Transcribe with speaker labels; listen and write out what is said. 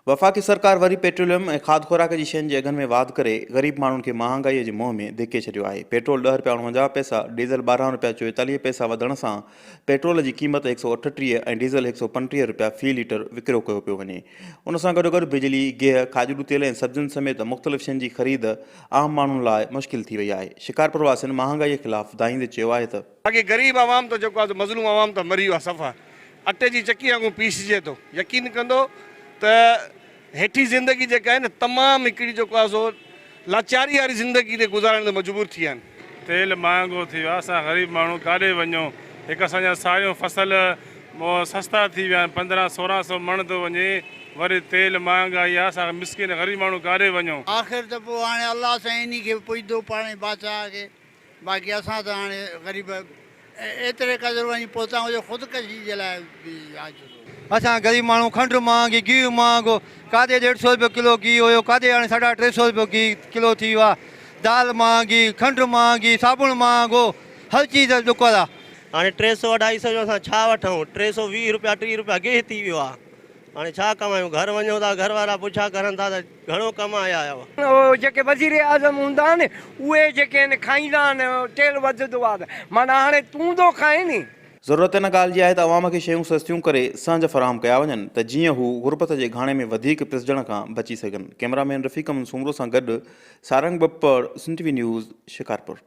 Speaker 1: وفاقي سرڪار وري پيٽروليم ۽ کاڌ خوراڪ جي شين جي اگهن ۾ واڌ ڪري غريب ماڻهن کي مهانگائي جي منهن ۾ ڌڪي ڇڏيو آهي. پيٽرول ڏهه رپيا 49 پئسا، ڊيزل 12 رپيا 44 پئسا وڌڻ سان پيٽرول جي قيمت هڪ سئو 38 ۽ ڊيزل هڪ سئو 35 رپيا في ليٽر وڪرو ڪيو پيو وڃي. ان سان گڏوگڏ بجلي، گيهه، کاڄرو تيل ۽ سبزين سميت مختلف شين جي خريد عام ماڻهن لاء مشڪل ٿي وئي آهي. شڪارپور واسين مهانگائي خلاف دانهيندي چيو آهي ته.
Speaker 2: باقي غريب عوام ته جيڪو آهي سو مظلوم عوام ته مري ويو آهي صفا. اٽي جي چڪي وانگون پيسجي ٿو. يقين ڪندو ته هيٺين زندگي جيڪا آهي نه تمام هڪڙي جيڪو آهي سو لاچاري واري زندگي تي گذارڻ تي مجبور ٿي ويا آهن.
Speaker 3: تيل مهانگو ٿي ويو آهي اسان غريب ماڻهو ڪاڏي وڃون هڪ اسان جا ساريون فصل سستا ٿي ويا آهن 15 16 سو مڻ ٿو وڃي وري تيل مهانگائي آهي اسان مسڪين غريب ماڻهو ڪاڏي وڃون.
Speaker 4: آخر ته پوء هاڻي الله سائين انهي کي پڇندو پاڻ بادشاهه کي. باقي اسان ته هاڻي غريب ايتري قدر وڃي پهتا آهيون جو خودڪشي جي لاء به عاجز هو.
Speaker 5: اسان غريب ماڻهو کنڊ مهانگي گيهه مهانگو ڪاڏي ڏيڍ سو روپيو ڪلو گيهه هيو ڪاڏي هاڻي ساڍا ٽي سو روپيو گيهه ڪلو ٿي ويو آهي دال مهانگي کنڊ مهانگي صابڻ مهانگو هر چيز ڏڪر آهي.
Speaker 6: هاڻي ٽي سو اڍائي سو جو اسان ڇا وٺون ٽي سو 20 روپيا 30 روپيا گيهه ٿي ويو آهي هاڻي ڇا ڪمايون گهر وڃون ٿا گهر وارا پڇا ڪرن ٿا ته گهڻو ڪمائي آيا آهيو.
Speaker 7: اهي جيڪي وزير اعظم هوندا آهن اهي جيڪي آهن کائيندا آهن تيل وڌندو آهي ته معنيٰ هاڻي تون ٿو کائين ني.
Speaker 1: ضرورت ان ڳالهه جي آهي ته عوام کي شيون سستيون ڪري سهنج فراهم ڪيا وڃن ته جيئن هو غربت جي گهاڻي ۾ وڌيڪ پسجڻ کان بچي سگهن. ڪئميرا مين رفيق احمد سومرو سان گڏ Sarang Bappar, Sindh T V news, Shikarpur.